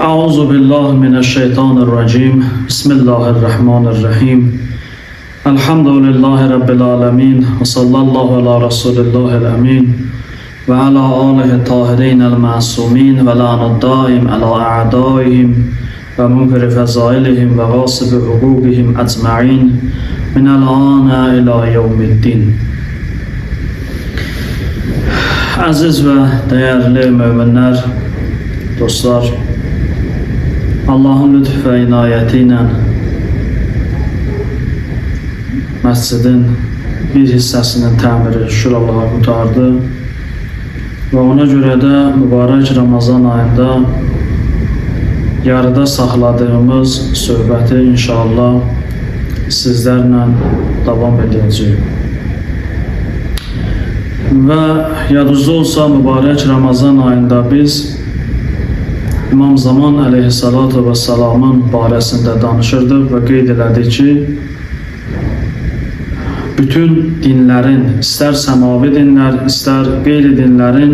Euzu billahi mineşşeytanirracim. Bismillahirrahmanirrahim. Elhamdülillahi rabbil alamin ve sallallahu ala rasulillahil amin ve ala alihi tahirin el-masumin ve la'nud daim ala a'daihim ve munkiri fezailihim ve gasibi hukukihim ecmaîn minel ana ila yevmiddin. Əziz və dəyərli möminlər, dostlar, Allahın lütf və inayəti ilə məscidin bir hissəsinin təmiri şükür Allaha qurtardı və ona görə də mübarək Ramazan ayında yarıda saxladığımız söhbəti inşallah sizlərlə davam edəcəyik. Və yadınızda olsa mübarək Ramazan ayında biz İmam Zaman əleyhissalatu vesselamın barəsində danışırdıq və qeyd elədik ki, bütün dinlərin, istər səmavi dinlər, istər qeyri dinlərin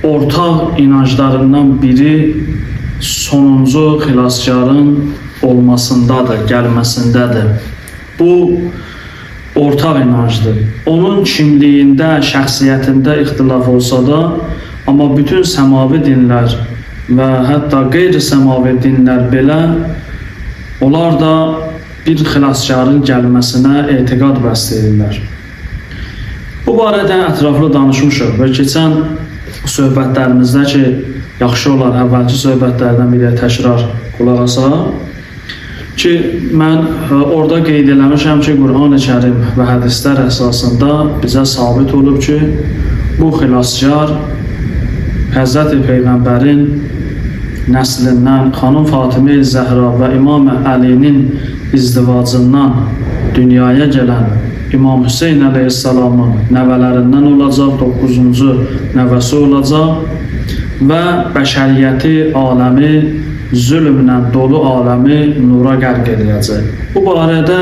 ortaq inanclarından biri sonuncu xilaskarın olmasındadır, gəlməsindədir. Bu ortaq inancdır. Onun kimliyində, şəxsiyyətində ixtilaf olsa da, amma bütün səmavi dinlər və hətta qeyri-səmavi dinlər belə, onlar da bir xilaskarın gəlməsinə etiqad bəsləyirlər. Bu barədə ətraflı danışmışıq və keçən söhbətlərimizdə ki, yaxşı olar əvvəlki söhbətlərdən bir də təkrar qulaq asaq ki, mən orada qeyd eləmişəm ki, Qur'an-ı Kərim və hədislər əsasında bizə sabit olub ki, bu xilaskar Həzrəti Peyğəmbərin nəslindən xanım Fatimə Zəhra və İmam Əlinin izdivacından dünyaya gələn İmam Hüseyn əleyhissalamın nəvələrindən olacaq, 9-cu nəvəsi olacaq və bəşəriyyəti, aləmi zülmlə dolu aləmi nura qərq edəcək. Bu barədə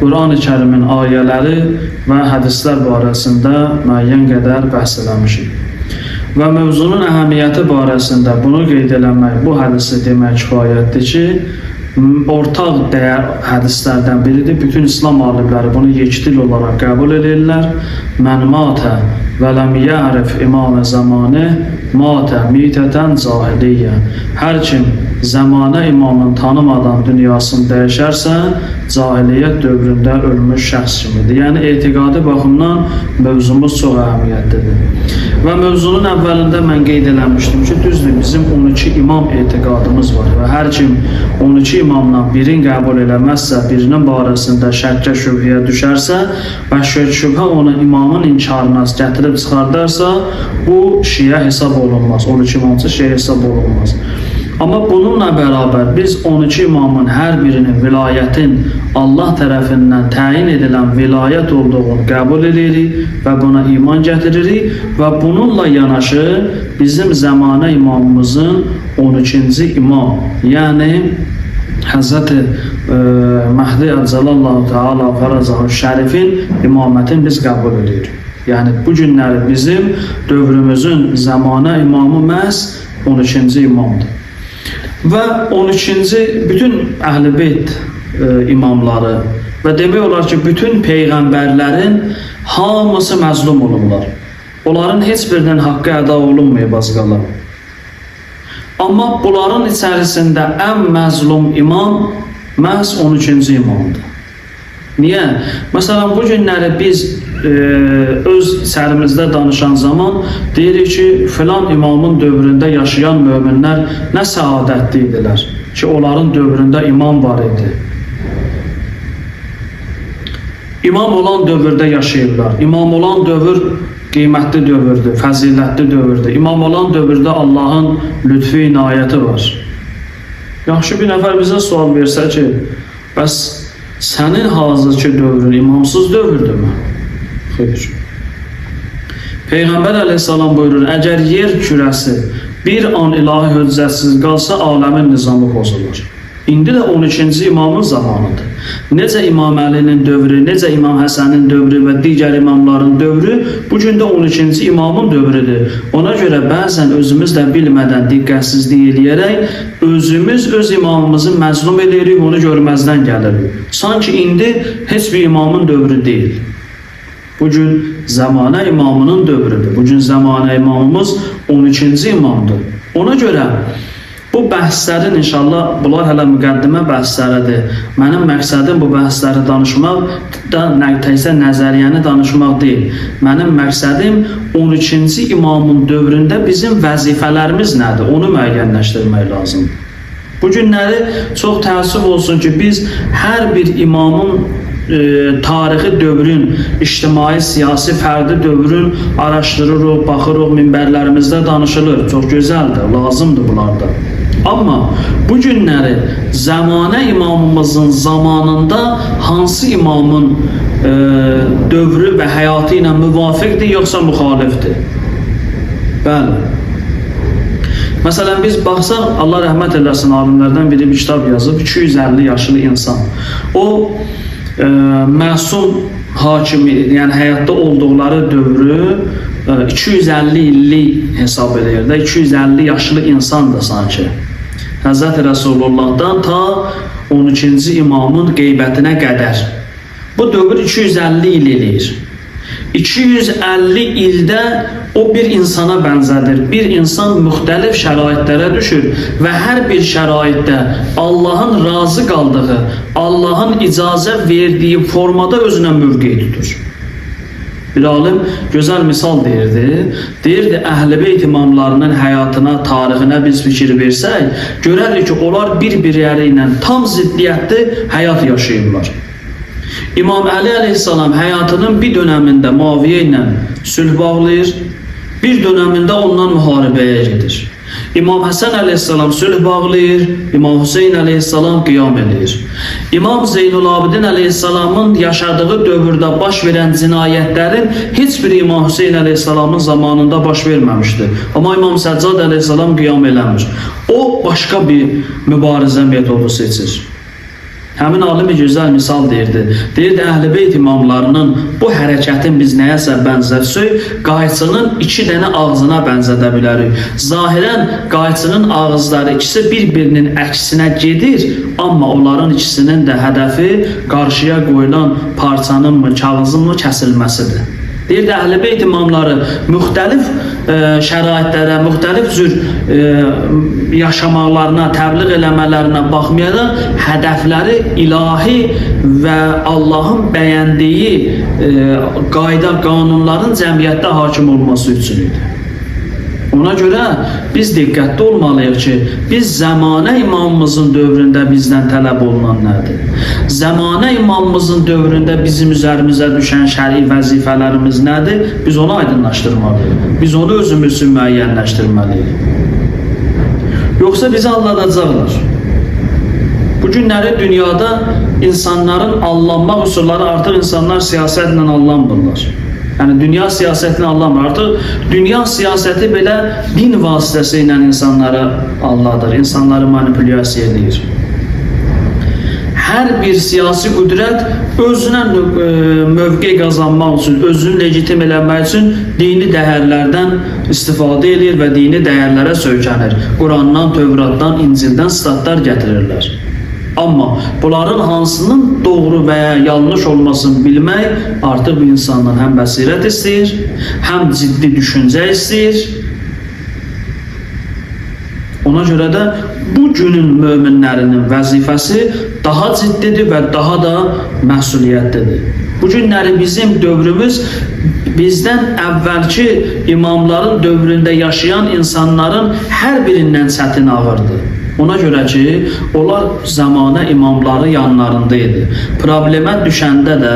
Qur'an-ı Kərimin ayələri və hədislər barəsində müəyyən qədər bəhs eləmişik. Və mövzunun əhəmiyyəti barəsində bunu qeyd eləmək, bu hədisi demək kifayətdir ki, ortaq dəyər hədislərdən biridir. Bütün İslam alimləri bunu yekdil olaraq qəbul edirlər. Mən matə və ləm ya'rif imamə zamanı matə mitətən cahiliyyə. Hər kim zəmanə imamını tanımadan dünyasını dəyişərsə, cahiliyyət dövründə ölmüş şəxs kimidir. Yəni etiqadi baxımdan mövzumuz çox əhəmiyyətlidir. Və mövzunun əvvəlində mən qeyd eləmişdim ki, düzdür, bizim 12 imam etiqadımız var və hər kim 12 imamdan birini qəbul eləməzsə, birinin barəsində şəkkə, şübhəyə düşərsə və şübhə onu imamın inkarına gətirib çıxardarsa, bu şiə hesab olunmaz. 12 imamçı şiə hesab olunmaz. Amma bununla bərabər biz 12 imamın hər birinin vilayətin Allah tərəfindən təyin edilən vilayət olduğunu qəbul edirik və buna iman gətiririk və bununla yanaşı bizim zəmanə imamımızın 12-ci imam, yəni Həzrəti Məhdi Əcəlallahu Teala Fərəcahu Şərifin imamətini biz qəbul edirik. Yəni bu günləri bizim dövrümüzün zəmanə imamı məhz 12-ci imamdır. Və 12-ci bütün Əhl-i Beyt imamları və demək olar ki, bütün peyğəmbərlərin hamısı məzlum olublar. Onların heç birinin haqqı əda olunmayıb az qala. Amma bunların içərisində ən məzlum imam məhz 12-ci imamdır. Niyə? Məsələn, bu günləri biz öz içərimizdə danışan zaman deyirik ki, filan imamın dövründə yaşayan möminlər nə səadətli idilər ki, onların dövründə imam var idi. İmam olan dövrdə yaşayırlar. İmam olan dövr qiymətli dövrdür, fəzilətli dövrdür. İmam olan dövrdə Allahın lütfü inayəti var. Yaxşı bir nəfər bizə sual versə ki, bəs sənin hazırki dövrün imamsız dövrdürmü? Xeyr. Peyğəmbər əleyhissalam buyurur, əgər yer kürəsi bir an ilahi hüccətsiz qalsa, aləmin nizamı pozulur. İndi də 12-ci imamın zamanıdır. Necə İmam Əlinin dövrü, necə İmam Həsənin dövrü və digər imamların dövrü, bu gün də 12-ci imamın dövrüdür. Ona görə bəzən özümüz də bilmədən diqqətsizlik eləyərək özümüz öz imamımızı məzlum eləyirik, onu görməzdən gəlirik. Sanki indi heç bir imamın dövrü deyil. Bu gün zəmanə imamının dövrüdür. Bu gün zəmanə imamımız 12-ci imamdır. Ona görə bu bəhslərin inşallah, bunlar hələ müqəddimə bəhsləridir. Mənim məqsədim bu bəhsləri danışmaq da təkcə nəzəriyyəni danışmaq deyil. Mənim məqsədim 12-ci imamın dövründə bizim vəzifələrimiz nədir? Onu müəyyənləşdirmək lazımdır. Bu günləri çox təəssüf olsun ki, biz hər bir imamın tarixi dövrün, ictimai, siyasi, fərdi dövrün araşdırırıq, baxırıq, minbərlərimizdə danışılır. Çox gözəldir, lazımdır bunlar da. Amma bu günləri zəmanə imamımızın zamanında hansı imamın dövrü və həyatı ilə müvafiqdir, yoxsa müxalifdir? Bəli. Məsələn, biz baxsaq, Allah rəhmət eləsin, alimlərdən biri bir kitab yazıb, 250 yaşlı insan. O, məsum hakimi, yəni həyatda olduqları dövrü 250 illik hesab edir də, 250 yaşlı insandır sanki. Həzrəti Rəsulullahdan ta 12-ci imamın qeybətinə qədər. Bu dövr 250 il eləyir. 250 ildə o bir insana bənzədir. Bir insan müxtəlif şəraitlərə düşür və hər bir şəraitdə Allahın razı qaldığı, Allahın icazə verdiyi formada özünə mövqe tutur. Bir alim gözəl misal deyirdi. Deyirdi, Əhl-i Beyt imamlarının həyatına, tarixinə biz fikir versək, görərik ki, onlar bir-birləri ilə tam ziddiyyətli həyat yaşayırlar. İmam Əli əleyhissalam həyatının bir dönəmində Muaviyə ilə sülh bağlayır, bir dönəmində ondan müharibəyə gedir. İmam Həsən əleyhissalam sülh bağlayır, İmam Hüseyn əleyhissalam qiyam eləyir. İmam Zeynul Abidin əleyhissalamın yaşadığı dövrdə baş verən cinayətlərin heç biri İmam Hüseyn əleyhissalamın zamanında baş verməmişdi. Amma İmam Səccad əleyhissalam qiyam eləmir. O başqa bir mübarizə metodu seçir. Həmin alim bir gözəl misal deyirdi. Deyirdi, Əhl-i Beyt imamlarının bu hərəkətin biz nəyəsə bənzətsək, qayçının iki dənə ağzına bənzədə bilərik. Zahirən qayçının ağızları ikisi bir-birinin əksinə gedir, amma onların ikisinin də hədəfi qarşıya qoyulan parçanın mı, kağızın mı kəsilməsidir. Deyirdi, Əhl-i Beyt imamları müxtəlif şəraitlərə, müxtəlif cür yaşamaqlarına, təbliğ eləmələrinə baxmayaraq hədəfləri ilahi və Allahın bəyəndiyi qayda, qanunların cəmiyyətdə hakim olması üçün idi. Ona görə biz diqqətli olmalıyıq ki, biz zəmanə imamımızın dövründə bizdən tələb olunan nədir? Zəmanə imamımızın dövründə bizim üzərimizə düşən şəri vəzifələrimiz nədir? Biz onu aydınlaşdırmalıyıq. Biz onu özümüz üçün müəyyənləşdirməliyik. Yoxsa bizi aldatacaqlar. Bu günləri dünyada insanların allanmaq üsulları artıq insanlar siyasətlə allanmırlar. Yəni dünya siyasətinə allanmır. Artıq dünya siyasəti belə din vasitəsi ilə insanları aldadır, insanları manipulyasiya edir. Hər bir siyasi qüdrət özünə mövqe qazanmaq üçün, özünü legitim eləmək üçün dini dəyərlərdən istifadə edir və dini dəyərlərə söykənir. Qurandan, Tövratdan, İncildən statlar gətirirlər. Amma bunların hansının doğru və ya yanlış olmasını bilmək artıq bu insandan həm bəsirət istəyir, həm ciddi düşüncə istəyir. Ona görə də bu günün möminlərinin vəzifəsi daha ciddidir və daha da məsuliyyətlidir. Bu günləri bizim dövrümüz bizdən əvvəlki imamların dövründə yaşayan insanların hər birindən çətin ağırdır. Ona görə ki, onlar zəmanə imamları yanlarında idi. Problemə düşəndə də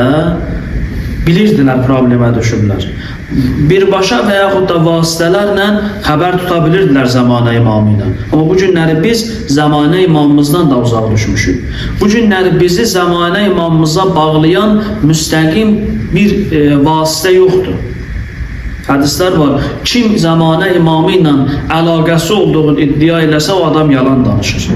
bilirdilər problemə düşüblər. Birbaşa və yaxud da vasitələrlə xəbər tuta bilirdilər zəmanə imamı ilə. Amma bu günləri biz zəmanə imamımızdan da uzaq düşmüşük. Bu günləri bizi zəmanə imamımıza bağlayan müstəqim bir vasitə yoxdur. Hədislər var. Kim zəmanə imamı ilə əlaqəsi olduğunu iddia eləsə, o adam yalan danışır.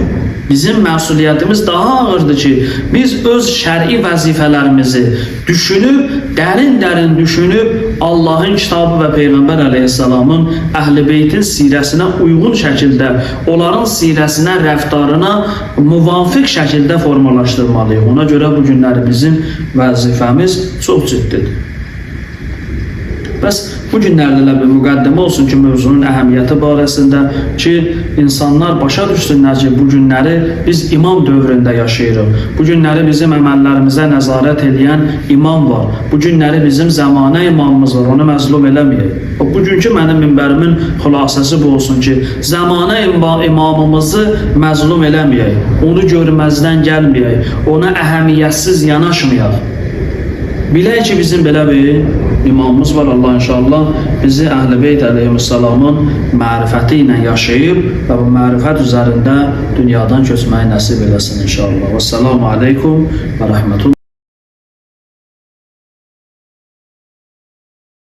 Bizim məsuliyyətimiz daha ağırdır ki, biz öz şər'i vəzifələrimizi düşünüb, dərin-dərin düşünüb Allahın kitabı və Peyğəmbər əleyhissalamın Əhl-i Beytin sirəsinə uyğun şəkildə, onların sirəsinə, rəftarına müvafiq şəkildə formalaşdırmalıyıq. Ona görə bu günləri bizim vəzifəmiz çox ciddidir. Bəs bu günlərdə elə bir müqəddimə olsun ki, mövzunun əhəmiyyəti barəsində ki, insanlar başa düşsünlər ki, bu günləri biz imam dövründə yaşayırıq. Bu günləri bizim əməllərimizə nəzarət eləyən imam var. Bu günləri bizim zəmanə imamımız var, onu məzlum eləməyək. Bugünkü mənim minbərimin xülasəsi bu olsun ki, zəmanə imamımızı məzlum eləməyək, onu görməzdən gəlməyək, ona əhəmiyyətsiz yanaşmayaq. Bilək ki, bizim belə bir imamımız var. Allah inşallah bizi Əhl-i Beyt əleyhissalamın mərifəti ilə yaşayıb və bu mərifət üzərində dünyadan köçməyi nəsib eləsin inşallah. Vəssalamu aleykum və rəhmətullah.